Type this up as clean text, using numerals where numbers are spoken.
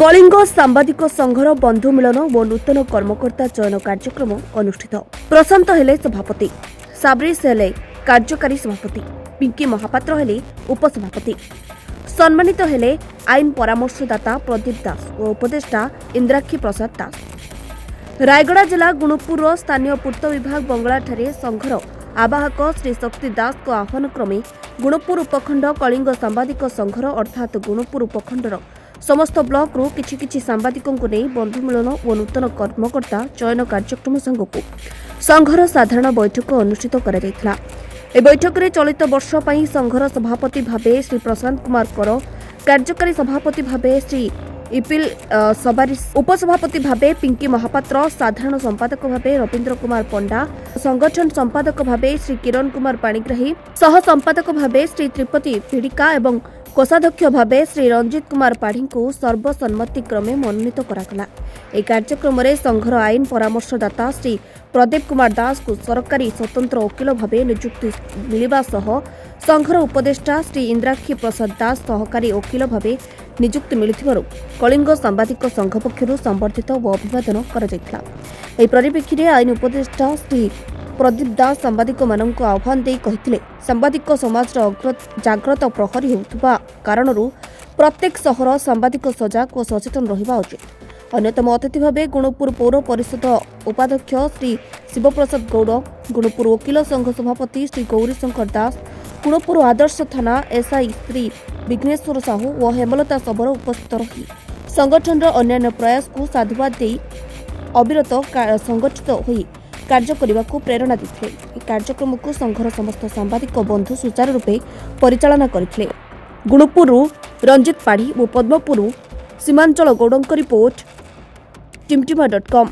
କଳିଙ୍ଗ ସାମ୍ବାଦିକ ସଂଘର ବନ୍ଧୁ ମିଳନ ଓ ନୂତନ କର୍ମକର୍ତ୍ତା ଚୟନ କାର୍ଯ୍ୟକ୍ରମ ଅନୁଷ୍ଠିତ। ପ୍ରଶାନ୍ତ ହେଲେ ସଭାପତି, ସାବ୍ରିସ ହେଲେ କାର୍ଯ୍ୟକାରୀ ସଭାପତି, ପିଙ୍କି ମହାପାତ୍ର ହେଲେ ଉପସଭାପତି। ସମ୍ମାନିତ ହେଲେ ଆଇନ ପରାମର୍ଶଦାତା ପ୍ରଦୀପ ଦାସ ଓ ଉପଦେଷ୍ଟା ଇନ୍ଦ୍ରାକ୍ଷୀ ପ୍ରସାଦ ଦାସ। ରାୟଗଡ଼ା ଜିଲ୍ଲା ଗୁଣୁପୁରର ସ୍ଥାନୀୟ ପୂର୍ତ୍ତ ବିଭାଗ ବଙ୍ଗଳାଠାରେ ସଂଘର ଆବାହକ ଶ୍ରୀ ଶକ୍ତି ଦାସଙ୍କ ଆହ୍ୱାନ କ୍ରମେ ଗୁଣୁପୁର ଉପଖଣ୍ଡ କଳିଙ୍ଗ ସାମ୍ବାଦିକ ସଂଘର, ଅର୍ଥାତ୍ ଗୁଣୁପୁର ଉପଖଣ୍ଡର ସମସ୍ତ ବ୍ଲକରୁ କିଛି କିଛି ସାମ୍ବାଦିକଙ୍କୁ ନେଇ ବନ୍ଧୁ ମିଳନ ଓ ନୂତନ କର୍ମକର୍ତ୍ତା ଚୟନ କାର୍ଯ୍ୟକ୍ରମ ସାଙ୍ଗକୁ ସଂଘର ସାଧାରଣ ବୈଠକ ଅନୁଷ୍ଠିତ କରାଯାଇଥିଲା। ଏହି ବୈଠକରେ ଚଳିତ ବର୍ଷ ପାଇଁ ସଂଘର ସଭାପତି ଭାବେ ଶ୍ରୀ ପ୍ରଶାନ୍ତ କୁମାର କର, କାର୍ଯ୍ୟକାରୀ ସଭାପତି ଭାବେ ଶ୍ରୀ ଇପିଲ ସବାରି, ଉପସଭାପତି ଭାବେ ପିଙ୍କି ମହାପାତ୍ର, ସାଧାରଣ ସମ୍ପାଦକ ଭାବେ ରବୀନ୍ଦ୍ର କୁମାର ପଣ୍ଡା, ସଂଗଠନ ସମ୍ପାଦକ ଭାବେ ଶ୍ରୀ କିରଣ କୁମାର ପାଣିଗ୍ରାହୀ, ସହ ସମ୍ପାଦକ ଭାବେ ଶ୍ରୀ ତ୍ରିପତି ପିଡ଼ିକା ଏବଂ କୋଷାଧ୍ୟକ୍ଷ ଭାବେ ଶ୍ରୀ ରଞ୍ଜିତ କୁମାର ପାଢ଼ୀଙ୍କୁ ସର୍ବସମ୍ମତି କ୍ରମେ ମନୋନୀତ କରାଗଲା। ଏହି କାର୍ଯ୍ୟକ୍ରମରେ ସଂଘର ଆଇନ ପରାମର୍ଶଦାତା ଶ୍ରୀ ପ୍ରଦୀପ କୁମାର ଦାସଙ୍କୁ ସରକାରୀ ସ୍ୱତନ୍ତ୍ର ଓକିଲ ଭାବେ ନିଯୁକ୍ତି ମିଳିବା ସହ ସଂଘର ଉପଦେଷ୍ଟା ଶ୍ରୀ ଇନ୍ଦ୍ରାକ୍ଷୀ ପ୍ରସାଦ ଦାସ ସହକାରୀ ଓକିଲ ଭାବେ ନିଯୁକ୍ତି ମିଳିଥିବାରୁ କଳିଙ୍ଗ ସାମ୍ବାଦିକ ସଂଘ ପକ୍ଷରୁ ସମ୍ବର୍ଦ୍ଧିତ ଓ ଅଭିବାଦନ କରାଯାଇଥିଲା। ଏହି ପରିପ୍ରେକ୍ଷୀରେ ଆଇନ ଉପଦେଷ୍ଟା ଶ୍ରୀ ପ୍ରଦୀପ ଦାସ ସାମ୍ବାଦିକମାନଙ୍କୁ ଆହ୍ୱାନ ଦେଇ କହିଥିଲେ, ସାମ୍ବାଦିକ ସମାଜର ଅଗ୍ର ଜାଗ୍ରତ ପ୍ରହରୀ ହେଉଥିବା କାରଣରୁ ପ୍ରତ୍ୟେକ ସହର ସାମ୍ବାଦିକ ସଜାଗ ଓ ସଚେତନ ରହିବା ଉଚିତ। ଅନ୍ୟତମ ଅତିଥି ଭାବେ ଗୁଣୁପୁର ପୌର ପରିଷଦ ଉପାଧ୍ୟକ୍ଷ ଶ୍ରୀ ଶିବପ୍ରସାଦ ଗୌଡ଼, ଗୁଣୁପୁର ଓକିଲ ସଂଘ ସଭାପତି ଶ୍ରୀ ଗୌରୀଶଙ୍କର ଦାସ, ଗୁଣୁପୁର ଆଦର୍ଶ ଥାନା ଏସ୍ଆଇ ଶ୍ରୀ ବିଘ୍ନେଶ୍ୱର ସାହୁ ଓ ହେମଲତା ଶବର ଉପସ୍ଥିତ ରହି ସଂଗଠନର ଅନ୍ୟାନ୍ୟ ପ୍ରୟାସକୁ ସାଧୁବାଦ ଦେଇ ଅବିରତ ସଂଗଠିତ ହୋଇ କାର୍ଯ୍ୟ କରିବାକୁ ପ୍ରେରଣା ଦେଇଥିଲେ। ଏହି କାର୍ଯ୍ୟକ୍ରମକୁ ସଂଘର ସମସ୍ତ ସାମ୍ବାଦିକ ବନ୍ଧୁ ସୁଚାରୁ ରୂପେ ପରିଚାଳନା କରିଥିଲେ। ଗୁଣୁପୁରରୁ ରଞ୍ଜିତ ପାଢ଼ୀ ଓ ପଦ୍ମପୁରରୁ ସୀମାଞ୍ଚଳ ଗୌଡ଼ଙ୍କ ରିପୋର୍ଟ, ଟିମଟିମା ଡଟ୍ କମ୍।